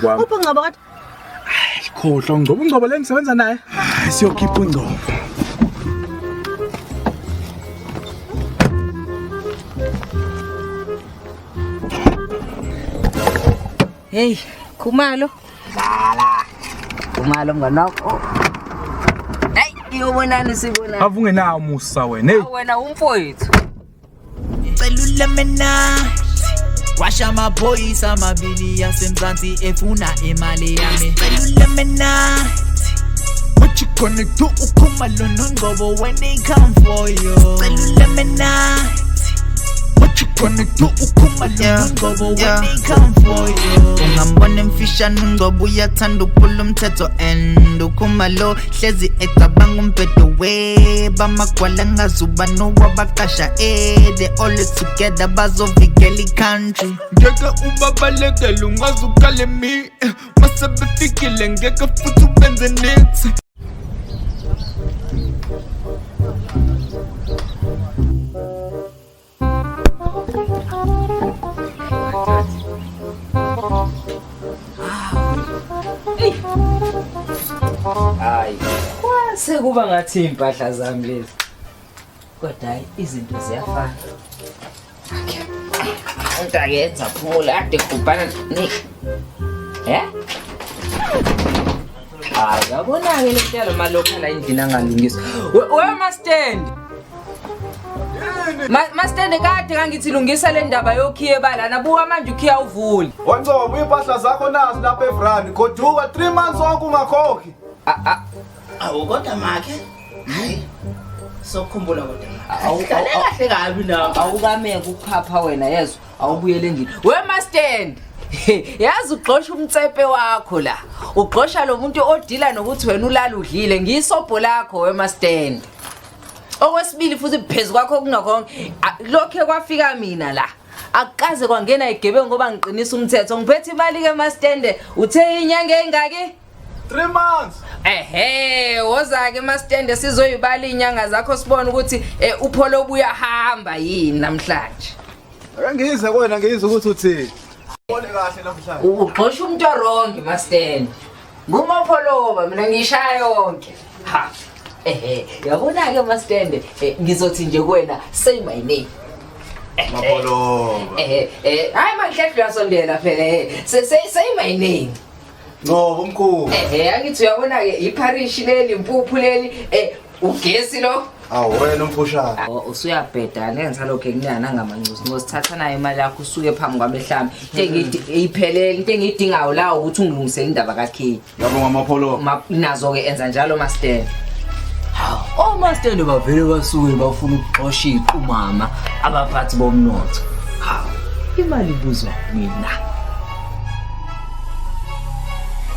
Kwami. Uphi uNgcobo kodwa? Khohlwa uNgcobo, uNgcobo le ngisebenza naye. Hayi siyokhipha uNgcobo. Hey, Khumalo. Lala. Khumalo mngani wakho. Hey, iyobonani sibonani. Ave ungenawo umusa wena. Hey. Wena umfowethu. Celula mina Washa amaphoyisa amabili asemzansi efuna imali yami Celula mina What you gonna do ukhumalo noNgcobo when they come for you Celula mina What you gonna do ukhumalo noNgcobo when they come for you Ungambona emfishane uNgcobo uyathanda ukuphula umthetho and ukhumalo hlezi ecabanga umbhedo we bamagwala ngazuba nowabaqasha they always together bazovikela i-country. Ngeke ubabalekele ungaze uqale mi mase befikile ngeke futhi ubenze niks. Hayi. Kwase kuba ngathi impahla zami lezi. Kodwa hayi izinto ziyafana. Okay. Umuntu akenza phumula ade gubhana ni. Eh? Hayi yabona-ke le nto yalo malokhu la endlini angalungiswa. We mastand. Mastand kade ngangithi lungisa le ndaba yokhiye balana buka manje ukhiya uvuli. WaNgcobo iy'mpahla zakho nazi lapha evrandi goduka 3 months wonke ungakhokhi. Awu kodwa makhe. Hayi. Sokukhumbula kodwa. Hlale kahle kabi nawe. Awukameke ukuphapha wena yezwa awubuyele endlini. We mastand. Yazi ugxosha umtsepe wakho la. Ugxosha lo muntu odila nokuthi wena ulala udlile ngiyisobho lakho we mastand. Okwesibili futhi phezu kwakho kunokonke lokhe kwafika mina la. Akukaze kwangena igebengu ngoba ngiqinisa umthetho. Ngiphethe imali ke mastende. Uthe inyanga engaki? 3 months. Ehhe, woza-ke mastende sizoyibala iy'nyanga zakho sibone ukuthi upholo ubuyahamba yini namhlanje. Ake ngize kuwena ngizwe ukuthi uthini. Ubone kahle namhlanje. Ugxosha umuntu orongi mastende. Ngumapholoba mina ngishaya yonke. Ha. Ehhe, yabona-ke mastende, ngizothi nje kuwena say my name. Mapholoba. Ehhe, hayi manhlehle uyasondela phela. Say my name. Ngcobo umkhulu. Ehhe, angithi uyabona-ke ipharishi leli, impuphu leli, ugesi lo. Awu wena umfushane. Oh, usuyabheda nenza lokho ekunyana ngamancosi. Thatha nayo imali yakho usuke phambi kwami ehlami. Into iphelele, into engiyidingayo la ukuthi ungilungisele indaba kaKey. Ngiyabonga Mapholoba. Nazo-ke enza njalo Master. Hawu, oMaster bavele basuke bafuna ukuxosha iqumama abaphathi bomnotho. Hawu, imali ibuzwa mina.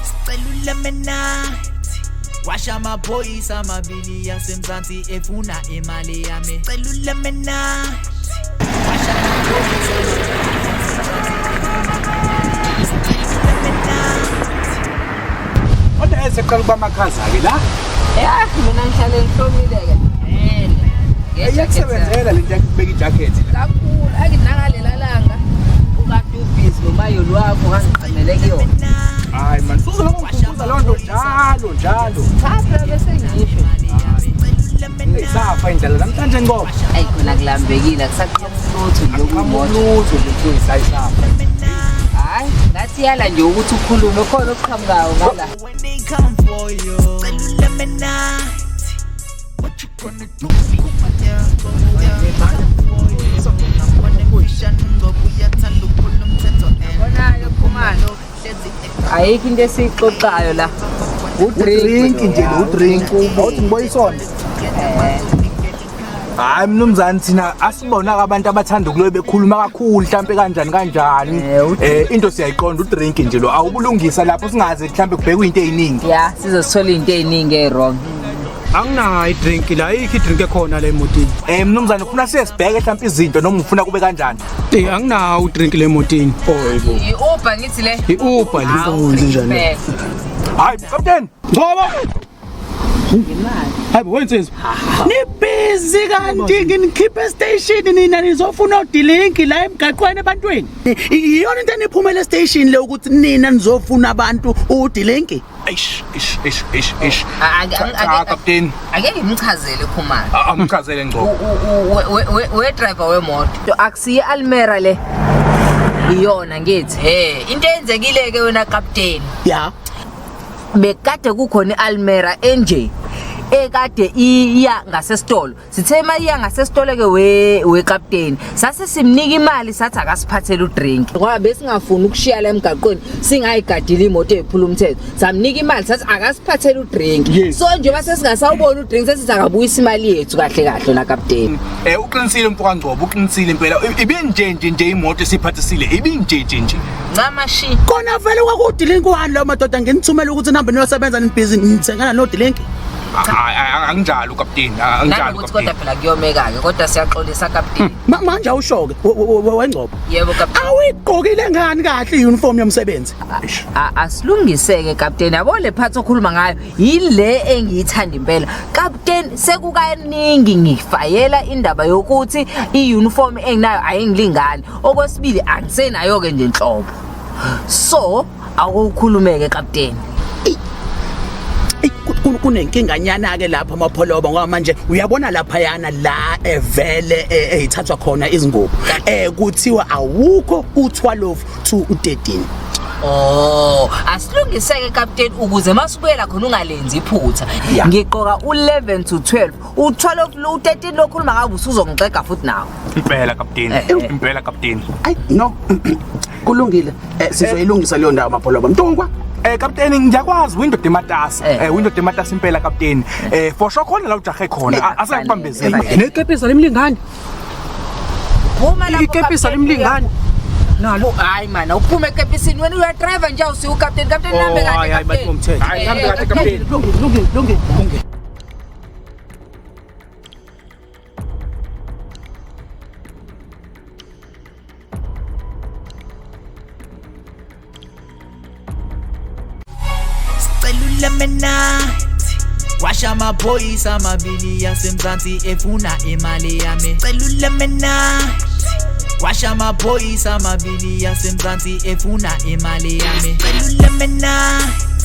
Sicela mina Washa amaphoyisa amabili asemzansi efuna imali yami. Sicela mina Washa amaphoyisa Kodwa eseqala ukuba amakhaza-ke la. Ya, mina ngihlale ngihlomile-ke. Vele. Iyakusebenzela le nto yakubeka ijakhethi la. Kakhulu, ake nangalela langa ukade ubhizi nomayoli wakho ngangiqamele kuyona. Hayi man, suzolokhu ngikhumbuza leyo nto njalo njalo. Cha phela bese ngisho. Isafa indlela namhlanje Ngcobo. Ayi khona kulambekile akusaqhamuki lutho nje okuyimoto. Lutho nje mfowethu ayisafa. Hayi, ngathi yala nje ukuthi ukhulume khona okuqhamukayo ngala. When they come for you Sicela mina What you gonna do? Ayikho into esiyixoxayo la. Udrink nje lo udrink. Awuthi ngiboyisona. Hayi mnumzane thina asibona abantu abathanda ukulobe bekhuluma kakhulu mhlambe kanjani kanjani. Into siyayiqonda udrink nje lo awukulungisa lapho singaze mhlambe kubhekwe into eziningi. Ya, sizosithola into eziningi ewrong. Anginayo idrink la, ayikho idrink ekhona la emotini. Mnumzane ufuna siye sibheke mhlambe izinto noma ufuna kube kanjani? Anginawo udrink le emotini. Oh yebo. I-Uber ngithi le. I-Uber le. Hawu, Hayi, captain. Ngcobo. Ngemali. Hayibo wensizwa. Nibhizi kanti nginikhiphe estation nina nizofuna odilinki la emgaqweni ebantwini. Iyona into eniphumela estation le ukuthi nina nizofuna abantu udilinki. Eish, eish, eish, eish, eish. Cha, kapteni. Ake ngimchazele Khumalo. Amchazele Ngcobo. We driver wemoto. Akusiye Almera le. Iyona ngithi he into eyenzekile ke wena kapteni. Ya. Bekade kukhona iAlmera enje ekade iya ngasesitolo. Sithe mayiya ngasesitolo ke we kapteni. Sase simnika imali sathi akasiphathele udrink. Ngoba besingafuni ukushiya la emgaqweni singayigadile imoto ephula umthetho. Samnika imali sathi akasiphathele udrink. So njengoba sesingasawubona udrink sesithi akabuyisa imali yethu kahle kahle na kapteni. Uqinisile mfo kaNgcobo, uqinisile impela. Ibinje nje nje imoto esiphathisile, ibinje nje nje. Ncamashi. Kona vele kwakudilinki wani lo madoda nginithumela ukuthi nihambe niyosebenza nibhizi nithengana nodilinki. Anginjalo kapteni, anginjalo Nanokuthi kodwa phela kuyomeka ke kodwa siyaxolisa kapteni. Manje awusho ke weNgcobo. Yebo kapteni. Awuyigqokile ngani kahle iuniform yomsebenzi? Asilungiseke kapteni. Yabo le phathi okhuluma ngayo yile engiyithanda impela. Kapteni sekukaningi ngifayela indaba yokuthi iuniform enginayo ayingilingani. Okwesibili angisenayo ke nje inhlobo. So akukhulumeke kapteni. Kunenkinganyana ke lapha amapholoba ngoba manje uyabona lapha yana la evele eyithathwa khona izingubo kuthiwa awukho u12 to u13. Oh, asilungiseke kapteni ukuze masubuyela khona ungalenzi iphutha. Ngiqoka u11 to 12, u12 u13 lokhuluma ngabe usuzongixega futhi nawe. Impela kapteni, impela kapteni. Ay no. Kulungile. Sizoyilungisa leyo ndawo mapholoba. Mntungwa. Kapteni ngiyakwazi window dematasa. Window dematasa impela kapteni. For sure khona la ujahe khona asakubambezeli. Nekepisa lemlingane. Phuma lapho. Ikepisa lemlingane. Nalo hayi mana uphume ekepisini wena uya driver nje awusiyo ukapteni. Kapteni nambe kahle kapteni. Hayi nambe kahle kapteni. Lungile lungile lungile. Illuminati washa amaphoyisa amabili yasemzansi efuna imali yami. Cela Illuminati washa amaphoyisa amabili yasemzansi efuna imali yami. Cela Illuminati.